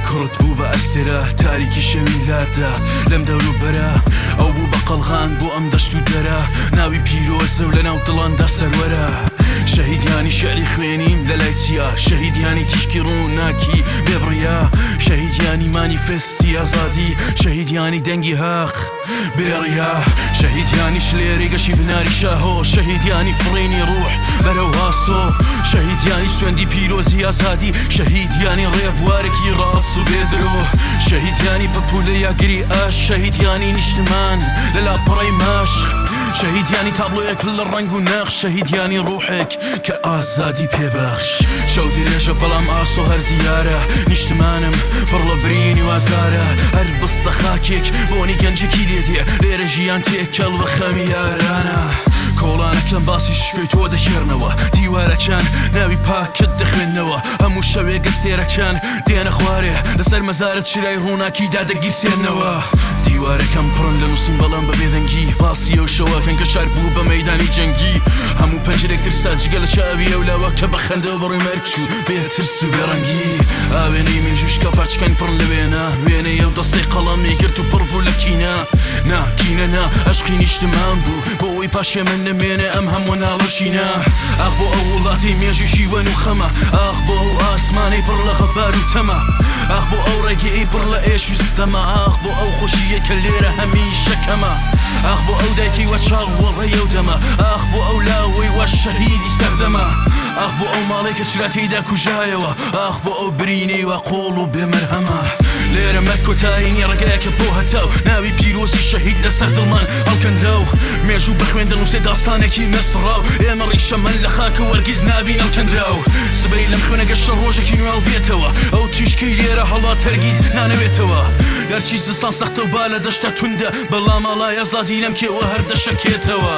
کوڕت بوو بە ئەستێرە تاریکی شەوی لادا لەم دەوروبەرە ئەو بوو بە قەڵغان بۆ ئەم دەشت و دەرە ناوی پیرۆزە و لەناو دڵاندا سەروەرە شەهیدیانی شعری خوێنیم لە لای چیا شەهیدیانی تیشکی ڕووناکی بێبڕیا شەهیدیانی مانیفێستی ئازادی شەهیدیانی دەنگی هەق بێڕیا شەهیدیانی شلێری گەشی بناری شاهۆ شەهیدیانی فڕینی ڕوح بەرەو ئاسۆ شەهیدیانی سوێندی پیرۆزی ئازادی شەهیدیانی ڕێبوارێکی ڕاست و بێدرۆ شەهیدیانی پەپولەی ئاگری ئاش شەهیدیانی نیشتمان لە لاپەڕەی مەشق شەهیدیانی تابلۆیەک لە ڕەنگ و نەخش شەهیدیانی ڕوحێک کە ئازادی پێبەخش شەو درێژە بەڵام ئاسۆ هەر دیارە نیشتمانم پڕ لە برینی و ئازارە هەر بستە خاکێک بۆنی گەنجێکی لێ دێ لێرە ژیان تێکەڵ بە خەمی یارانە کۆڵانەکان باسی شکۆی تۆ دەگێڕنەوە دیوارەکان ناوی پاکت دەخوێننەوە هەموو شەوێک ئەستێرەکان دێنە خوارێ لەسەر مەزارت چرای ڕووناکی دادەگیرسێنەوە دیوارەکان پڕن لە نووسین بەڵام بە بێدەنگی باسی ئەو شەوەکەن کە شار بوو بە مەیدانی جەنگی هەموو پەنجەرێک ترسا جگە لە چاوی ئەو لاوە کە بە خەندەوە بەڕووی مەرگ چوو بێ ترس و بێ ڕەنگی ئاوێنەی مێژووشکا پارچەکانی پڕن لە وێنە وێنەی ئەو دەستەی قەڵەمی گرت و پڕ بوو لە کینە نا کینە نا ئەشقی نیشتمان بوو بۆ ئەوەی پاش ئێمە نەمێنێ ئەم هەموو ناڵەشینە ئاخ بۆ ئەو وڵاتەی مێژووی شیوەن و خەمە ئاخ بۆ ئەو ئاسمانەی پڕ لە غەبار و تەمە ئاخ بۆ ئەو ڕێگەی پڕ لە ئێش و ستەمە ئاخ بۆ ئەو خۆشییەی کە لێرە هەمیشە کەمە ئاخ بۆ ئەو دایکەی وا چاوەڕێی ئەو دەمە ئاخ بۆ ئەو لاوەی وا شەهیدی سەردەمە ئاخ بۆ ئەو ماڵەی کە چرا تێیدا کوژایەوە ئاخ بۆ ئەو برینەی وا قووڵ و بێ مەرهەمە لێرە مەرگ کۆتایی نیە ڕێگایەکە بۆ هەتاو ناوی پیرۆزی شەهید لەسەر دڵمان هەڵکەندراو مێژوو بە خوێن دەنووسێ داستانێکی نەسڕاو ئێمە ڕیشەمان لە خاکە و هەرگیز نابین هەڵکەندراو سبەی لەم خوێنە گەشتە ڕۆژێکی نوێ هەڵدێتەوە ئەو تیشکەی لێرە هەڵات هەرگیز نانەوێتەوە گەرچی زستان سەختە و با لە دەشتە توندە بەڵام ئاڵای ئازادی لەم کێوە هەر دەشەکێتەوە.